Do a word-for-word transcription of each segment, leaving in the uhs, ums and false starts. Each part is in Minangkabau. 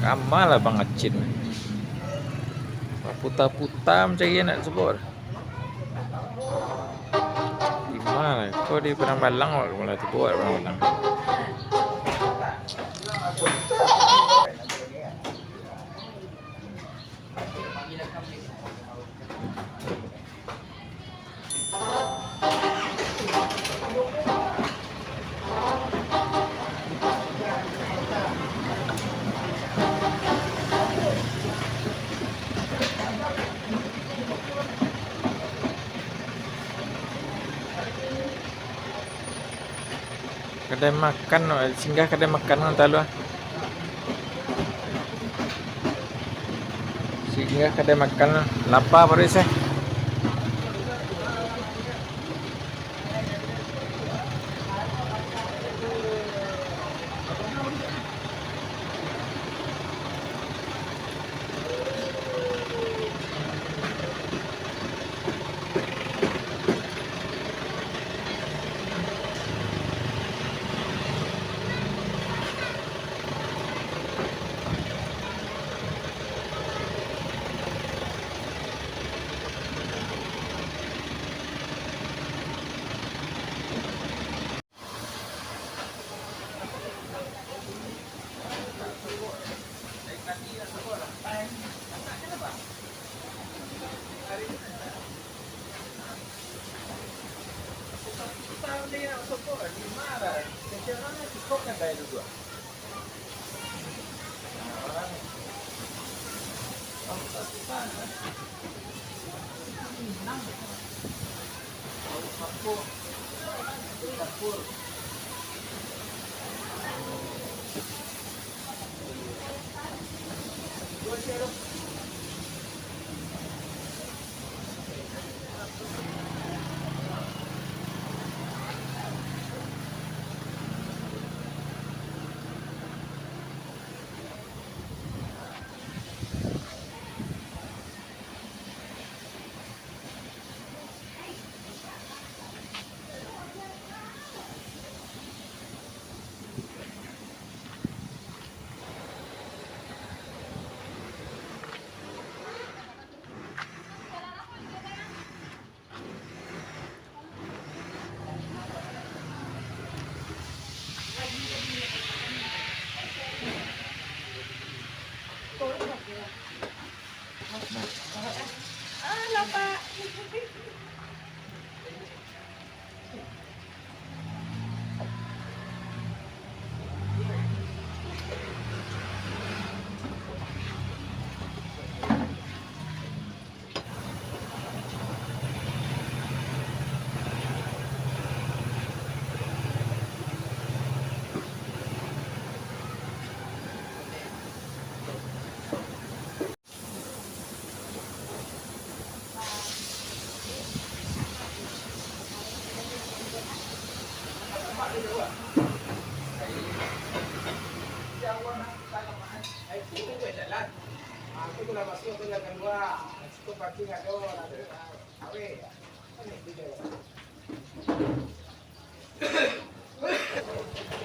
Kama lah Bang Acin. Baputa-puta mancari anak tu, Bor. Di ma lah? Ko di Padang Balang, awak lah tibo awak Padang Balang. Kadai makan, singgah kadai makan nan talu ah. Singgah kadai makan, lapa paruik se.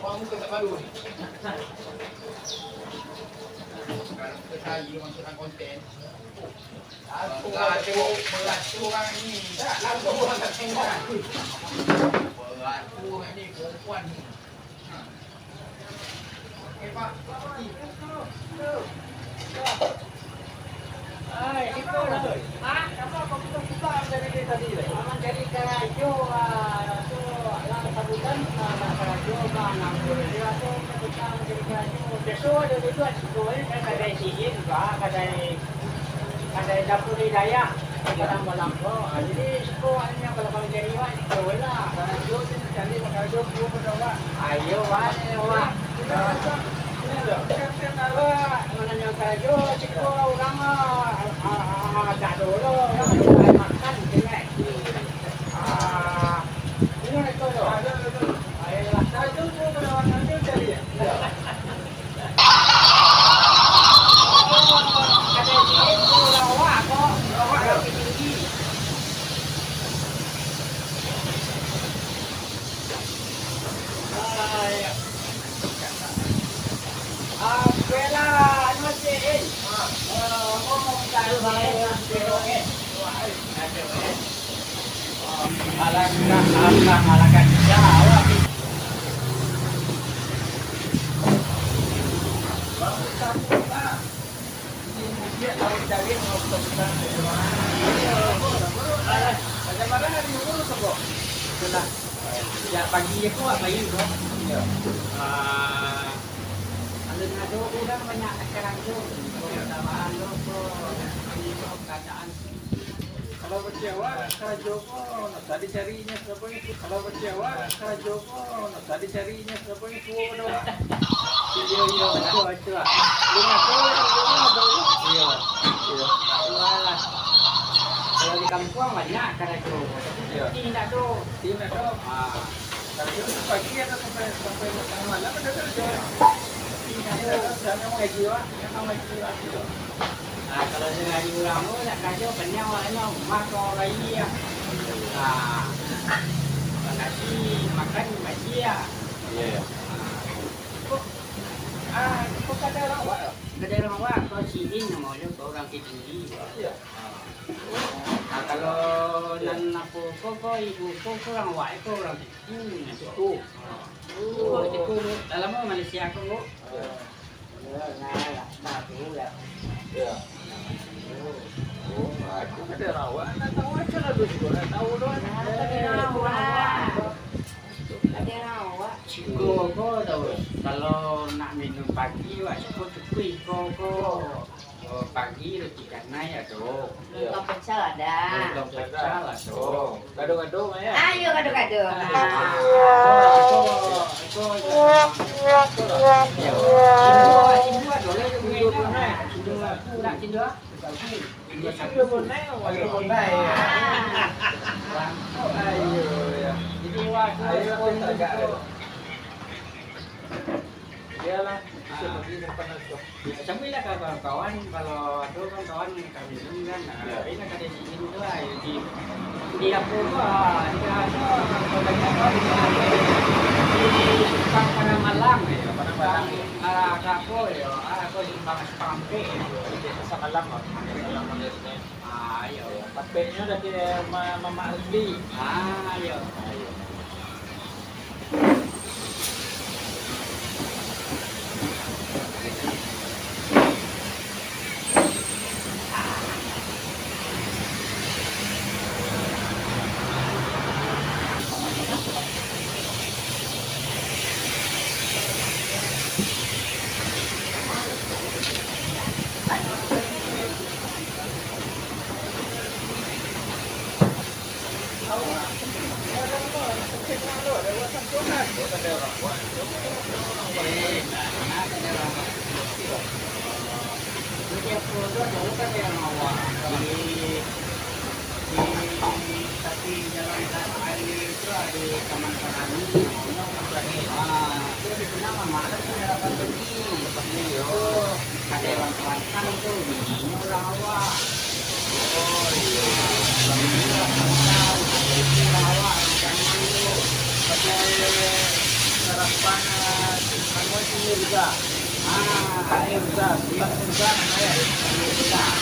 Orang muka tak baru ni. Sekarang kita cari masukkan konten. Satu ratus beratus orang ni. Tak, langsung orang tak tengok. Beratus orang ni, perempuan ni. Kadai dapur di dayah, kadang malam ko. Ah, jadi, siko, hanya kalau, kalau jadi, wak, siko lah. Kalau jo tu, cari, kalau jo, dua puluh orang. Ayo, wak, wak. Kan, kan, awak, mana yang kalau jo, siko, orang, ah, ah, ah, tak ada orang, orang cari makan, kan. Ah, ini nak tu, tu. Ayolah. Kalau jo, tu, kalau orang jo, cari, ya. Sejak pagi ko, pagi ko. Iyo. Ah, alun ado urang banyak karajo. Ko, sawah lo ko, pagi ko, kaadaan. Kalau bacewek, karajo ko, nak tadi cari inyo siapo itu. Kalau bacewek, karajo ko, nak tadi cari inyo siapo itu, doh. Iyo, iyo, batua, batua. Iyo, iyo. Walah. Kalau di kampuang banyak karajo. Iyo. Tapi indak tu. Indak tu. Ah. Karajo tu pagi atau sampai, sampai tangah malam ado karajo. Indak tu. Sampai mangaji, Pak. Sampai mangaji, Pak. Ah, kalau ado ngaji urang tu, nak karajo, kenyang awaknyo, rumah ko bayi, ah. Ah, kalau nasi, makan, bayi, ah. Iyo, iyo. Ah, ko, ah, ko kadai urang awak, ko kadai urang awak, ko Sidin namonyo, ko urang Kediri. Iyo. Ah. Ah, kalau nan apo ko, ko ibu ko, ko urang awak, ko urang Tiku, nan Tiku. Ah. Tiku, Tiku, dalam Malaysia ko, ko. Iyo. Iyo. Oh, aku kadai urang awak, nak tahu aja lah tu, juga nak tahu doang. Nah, kadai urang awak. Kadai urang awak. Siko ko tahu, kalau nak minum pagi, wak, siko cukuik ko, ko. Oh, pagi roti canai ado. Iyo. Lontong pecel ado. Lontong pecel ado. Gado-gado, Mak, yo? Ayo, gado-gado. Ah. Iyo. Iyo. Iyo. Iyo. Iyo. Iyo. Iyo. Iyo. Iyo. Iyo. Iyo. Iyo. Iyo. Iyo. Iyolah, bisa bagi yang panas tu. Ya, sampailah ka kawan-kawan, kalau ado kawan-kawan yang ka minum kan, ah, iyo, pai lah ka di sini tu lah, di, di apo tu, ah, di apo, di, di Simpang Padang Malang, yo. Padang Malang. Simpang, ah, ka apo, yo, ah, apo, Simpang, Simpang Ampek, yo. Di Pasar Malam, ah. Pasar Malam, yo. Ah, iyo. Patutnyo dari Ma-, Mamak Rusli. Ah, iyo. Ah, iyo. Di, di tapi jalan aia tu ado Taman Sarani, namonyo. Ah, tu di sinan mamakan tu harapan tadi. Iyo. Kadai urang Kuantan tu, bininyo urang awak. Oh, iyo. Bininyo urang Kuantan, urang awak, urang Minang tu. Kadai harapan, ah, anu sini juga. Ah, air hujan, bulan hujan, air hujan.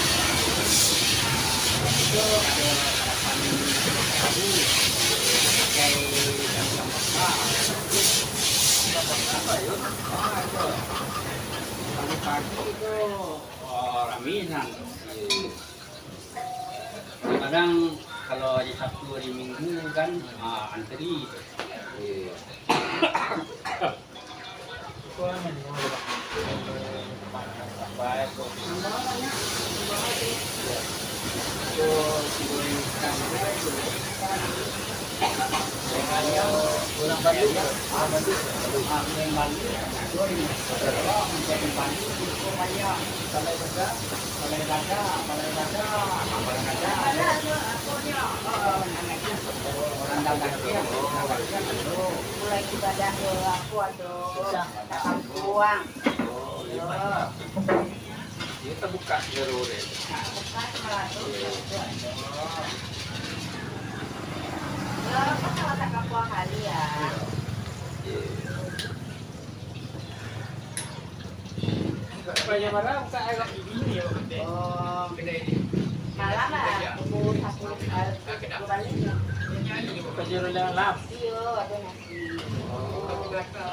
Pagi-pagi tu, oh, rami nian. Kadang kalau hari Sabtu, hari Minggu kan, ah, antri. Iyo. Mulai ibadah ke apo tu? Kampuang. Iyo. Iyo, tabuka jero deh. Nah, buka semalam tu. Iyo. Iyo, kan kawasan kampuang kali ya. Iyo. Banyak barang, buka air ini ya, Bang. Oh, kedai ini. Malam lah, pukul satu, eh, pukul dua balik. Kerja dulu dalam. Iyo, ada nasi.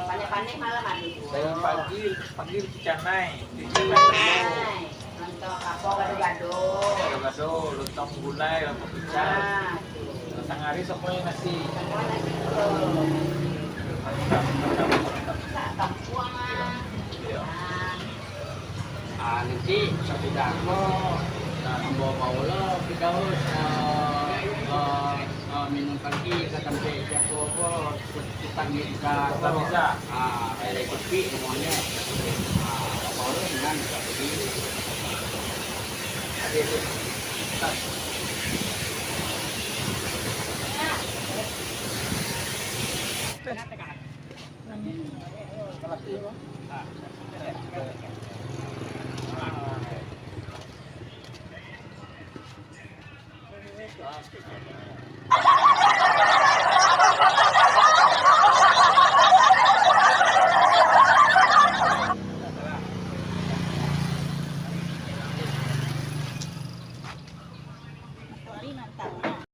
Paneh-paneh malam ada. Dari pagi, pagi canai. Canai. Nonton apa, gado-gado. Gado-gado, lontong gulai, lontong picak. Ah, tu. Tangah hari semuanya nasi. Semua nasi tu. Mantap, mantap, mantap. Tak tampuang ah. Iyo. Ah. Ah, nanti sasudah ko, ah, ambo bawa lo Firdaus, ah, ah, ah, minum pagi ka tampek siapo ko, tukang bisa. Tukang bisa. Ah, dari kopi semuanya. Ah, bawa lo senang bisa pergi. Ada tu.